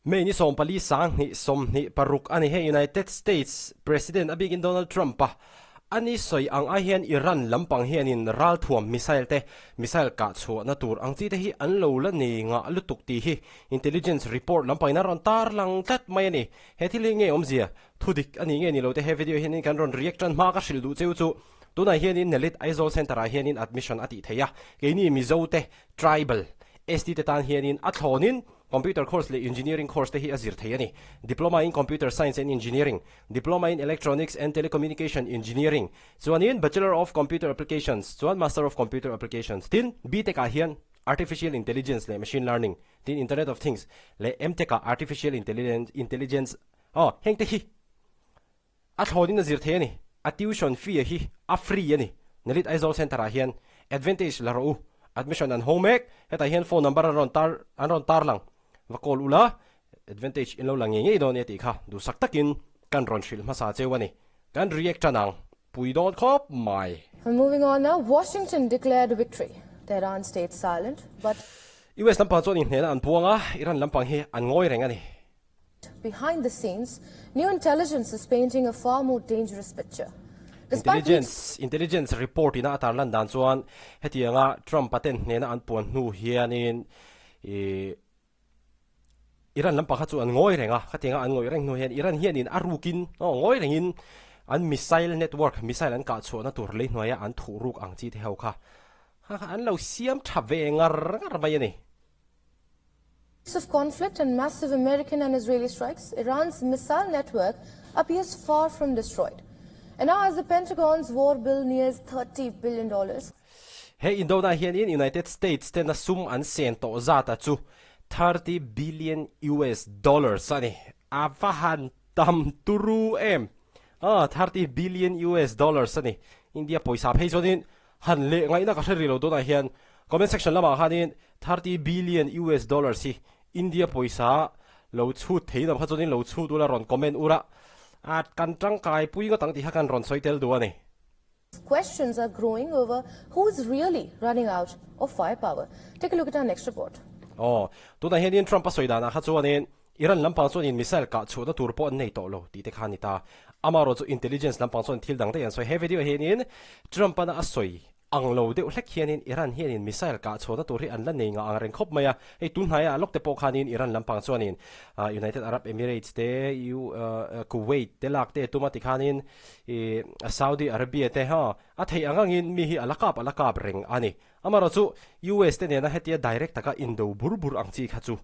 May ni 14 sang 26 ani he United States President a bikin Donald Trump a ani soi ang ai hian Iran lampang hianin ral thuam missile te missile kah chhuah na tur ang chi te hi an lo la nei ngah lutuk tih hi intelligence report lampang in a rawn tar lang tlat mai ani. He thil hi nge awmzia thudik ani nge ni lo te he video hianin kan rawn react tan hma ka hrilh duh cheu chu tunah hianin Nelit Aizawl Centre ah hianin admission a tih theih a keini Mizo te tribal ST te tan hianin a thlawnin Computer course leh Engineering course te hi a zir thei a ni. Diploma in Computer Science and Engineering, Diploma in Electronics and Telecommunication Engineering, chuanin Bachelor of Computer Applications chuan Master of Computer Applications. Tin, B-Tech ah hian Artificial Intelligence leh Machine Learning, tin Internet of Things leh M-Tech ah Artificial Intelligence, aw, heng te hi a thlawnin a zir thei a ni. A tuition fee hi a free a ni. Nalit Aizawl Centre ah hian advantage la rawh u. Admission an hawng mek. Hetah hian phone number an rawn tar an rawn tar lang. Va call ula advantage in lo la ngei ngei dawn nia tih kha duhsak takin kan rawn hrilh hmasa cheu a ni. Kan react tan ang. Pui dawn khawp mai. Moving on now, Washington declared victory. Tehran stayed silent, but. US lampang chuan inhnehna an puang a, Iran lampang hi an ngawi reng a ni. Behind the scenes, new intelligence is painting a far more dangerous picture. Despite Intelligence intelligence report ina a tarlan dan chuan hetianga Trump-a ten hnena an puan hnu hianin ih Iran lampang kha chu an ngawi reng a, khatianga an ngawih reng hnu hian Iran hianin a rukin aw ngawi rengin an missile network missile an kah chhuahna tur lei hnuaia an thuh ruk ang chi te ho kha kha kha an lo siam tha ve ngar ngar mai a ni. Of conflict and massive American and Israeli strikes, Iran's missile network appears far from destroyed. And now as the Pentagon's war bill nears $30 billion. He indona hianin United States tena sum an sen tawh zata chu 30 billion US dollars a ni. A va han tam turu em! Ah, 30 billion US dollars a ni. India pawisa phei chuanin Han leh ngaihna ka hre rih lo tunah hian comment section lamah khanin 30 billion US dollars hi India pawisa lo chhut thei lam kha chuanin lo chhut ula rawn comment ura a kan tangkai pui ngawt ang tih kha kan rawn sawi tel duh a ni. Questions are growing over who is really running out of firepower. Take a look at our next report. Aw, tunah hianin Trump a sawi danah kha chuanin Iran lampang chuanin missile kah chhuahna tur pawh an nei tawh lo tih te kha a ni ta. Amaherawh chu intelligence lampang chuan thil dang daih an sawi. He video hianin Trump-an a sawi ang lo deuh hlek hianin Iran hianin missile kah chhuahna tur hi an la nei ngah ang reng khawp mai a. Hei tun hnaiah lawk te pawh khanin Iran lampang chuanin United Arab Emirates te, Kuwait te lak te tum a ti khanin Saudi Arabia te ha a theih ang angin mi hi a la kap a la kap reng a ni. Amaherawh chu US te nena hetia direct taka indo bur bur ang chi kha chu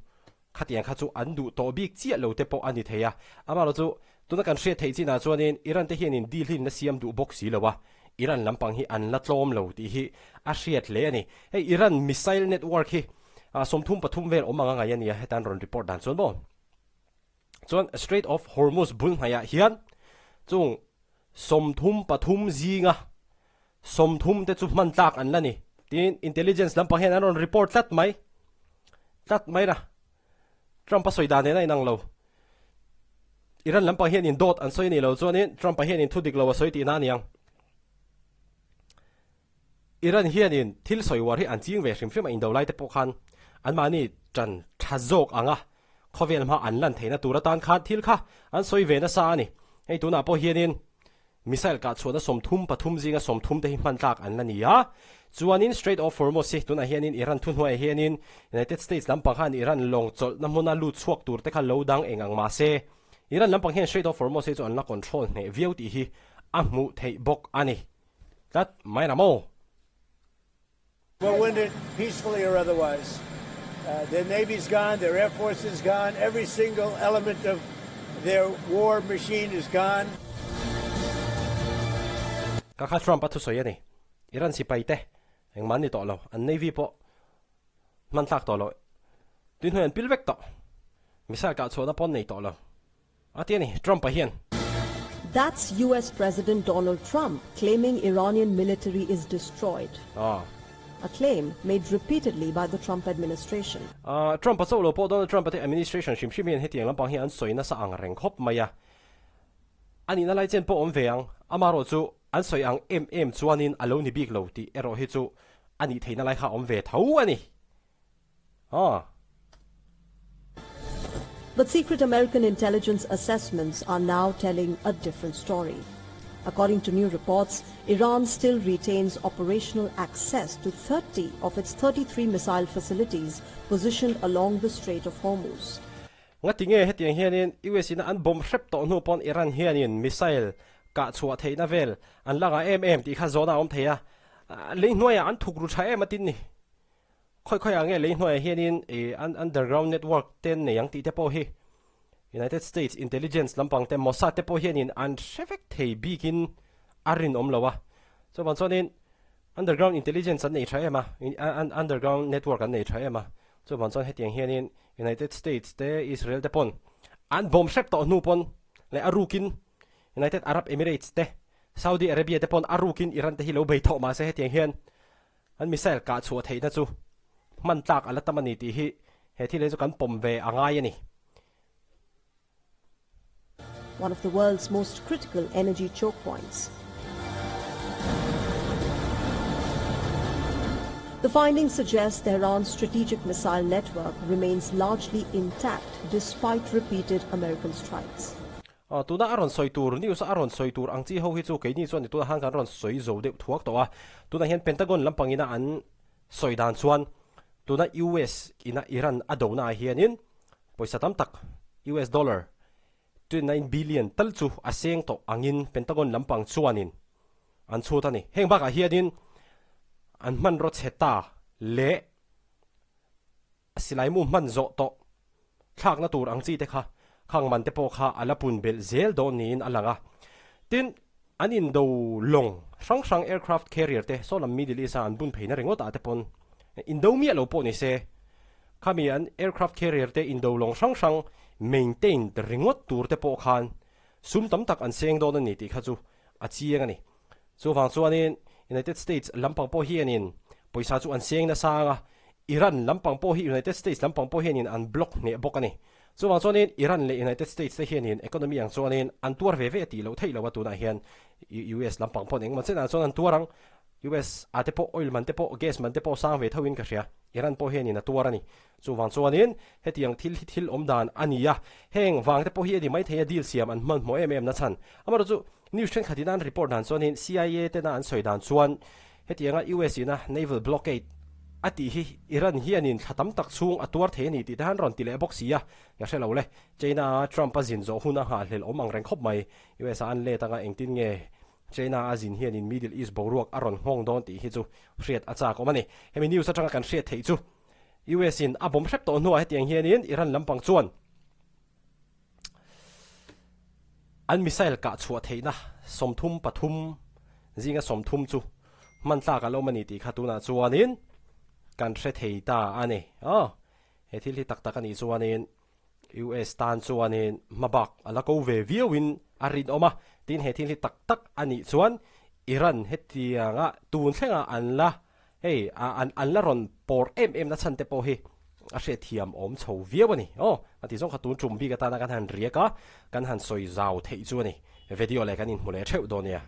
Khatiang kha chu an duh tawh bik chiah lo te pawh a ni thei a. Amaherawh chu, tuna kan hriat theih chinah chuanin Iran te hianin deal hi an la siam duh bawk si lo a, Iran lampang hi an la tlawm lo tih hi a hriat hle a ni. Hei Iran missile network hi 33 vel awm anga ngai a nia, heta an rawn report dan chuan maw. Chuan Strait of Hormuz bul hnaihah hian chung 33 zinga 30 te chu hman tlak an la ni tiin intelligence lampang hian an rawn report tlat mai tlat mai na. Trump a sawi dan nen a inang lo. Iran lampang hian in dawt an sawi a nih loh chuanin Trump a hian in thu dik lo a sawi tihna a ni ang. Iran hianin thil sawi uar hi an ching ve hrim hrim a, indo lai te pawh khan anmahni tan tha zawk ang a, khawvel hma an lan theihna tur atan khan thil kha an sawi ve nasa a ni. Hei tunah pawh hianin missile kah chhuahna 33 zinga 30 te hi hman tlak an la ni a, chuanin Strait of Hormuz hi tunah hianin Iran thuhnuaiah hianin United States lampang khan Iran lawng chawlhna hmuna lut chhuak tur te kha lo dang eng ang mahse Iran lampang hian Strait of Hormuz hi chu an la control hneh viau tih hi a hmuh theih bawk a ni. Tlat mai la maw? We'll win it peacefully or otherwise. Uh, their navy's gone, their air force is gone, every single element of their war machine is gone. Ka kha Trump a thusawi a ni. Iran sipai te engmah an ni tawh lo. An navy pawh hman tlak tawh lo. Tui hnuai an pil vek tawh. Missile kah chhuahna pawh an nei tawh lo. A ti a ni, Trump-a hian. That's US President Donald Trump claiming Iranian military is destroyed. Ah. A claim made repeatedly by the Trump administration. Ah, Trump-a chauh lo pawh Donald Trump-a te administration hrim hrim hian hetiang lampang hi an sawi nasa ang reng khawp mai a. A nihna lai chen pawh awm ve ang, amaherawh chu an sawi ang em em chuanin a lo ni bik lo tih erawh hi chu a nih theihna lai kha a awm ve tho a ni. Ah. But secret American intelligence assessments are now telling a different story. According to new reports, Iran still retains operational access to 30 of its 33 missile facilities positioned along the Strait of Hormuz. Ngati nge hetiang hianin US in an bomb hrep tawh hnu pawn Iran hianin missile kah chhuah theihna vel an la ngah em em tih kha zawn a awm thei a, lei hnuaiah an thuk ru tha em atin ni. Khawi khawiah nge lei hnuaiah hianin an underground network te nei ang tih te pawh hi United States intelligence lampang te Mossad te pawh hianin an hre vek thei bikin a rinawm lo a. Chuvang chuanin underground intelligence an nei tha em a, underground network an nei tha em a. Chuvang chuan hetiang hianin United States te Israel te pawn an bawm hrep tawh hnu pawn leh a rukin United Arab Emirates te Saudi Arabia te pawn a rukin Iran te hi lo bei thawh mahse hetiang hian An missile kah chhuah theihna chu hman tlak a la tam a ni tih hi he thil hi chu kan pawm ve a ngai a ni. One of the world's most critical energy choke points. The findings suggest Tehran's strategic missile network remains largely intact despite repeated American strikes. Tuna a rawn sawi tur, news a rawn sawi tur ang chi ho hi chu keini chuan tuna han kan rawn sawi zo deuh thuak tawh a. Tunah hian Pentagon lampang ina an sawi dan chuan tuna US ina Iran a do naah hianin pawisa tam tak US dollar 29 billion tal chu a seng tawh angin Pentagon lampang chuanin an chhut a ni. Heng bakah hianin an hmanraw chhe ta leh silaimu hman zawh tawh thlakna tur ang chi te kha khang man te pawh kha a la pun belh zel dawn niin a lang a. Tin, an indo lawng hrang hrang aircraft carrier te saw lam Middle East a an bun pheina ringawt ah te pawn indo miah lo pawh ni se, khami an aircraft carrier te indo lawng hrang hrang maintained ringawt tur te pawh khan sum tam tak an seng dawn a ni tih kha chu a chiang a ni. Chuvang chuanin United States lampang pawh hianin pawisa chu an seng nasa ang a, Iran lampang pawh hi United States lampang pawh hianin an block hneh bawk a ni. Chuvang chuanin Iran leh United States te hianin economy ang chuanin an tuar ve ve a tih loh theih lo a, tunah hian US lampang pawh engemaw chenah chuan an tuar ang. US ah te pawh oil man te pawh gas man te pawh sang ve tho in ka hria. Iran pawh hianin a tuar a ni. Chuvang chuanin hetiang thil hi thil awm dan a ni a, heng vang te pawh hi a ni maithei a deal siam an hmanhmawh em em na chhan. Amaherawhchu News thenkhat in an report dan chuanin CIA tena an sawi dan chuan hetianga US ina naval blockade a tih hi Iran hianin thla tam tak chhung a tuar thei a ni tih te han rawn ti leh bawk si a, ka hre lo le. China a Trump a zin zawh hun a nghahhlelh awm ang reng khawp mai. US a an let anga engtin nge China a zin hianin Middle East boruak a rawn nghawng dawn tih hi chu hriat a chak awm a ni. Hemi news atanga kan hriat theih chu US in a bawm hrep tawh hnuah hetiang hianin Iran lampang chuan An missile kah chhuah theihna 33 zinga 30 chu hman tlak a lo awm a ni tih kha tunah chuanin kan hre thei ta a ni. Aw, he thil hi tak tak a nih chuanin US tan chuanin hmabak a la ko ve viauin a rinawm a, tin he thil hi tak tak a nih chuan Iran hetianga tun thlengah an la Hei, an la rawn pawr em em na chhan te pawh hi a hriatthiam awm chho viau a ni. Aw, a ti zawng kha tun tum bik atana kan han riak a, kan han sawi zau theih chu a ni. Video leh kan inhmu leh theuh dawn nia.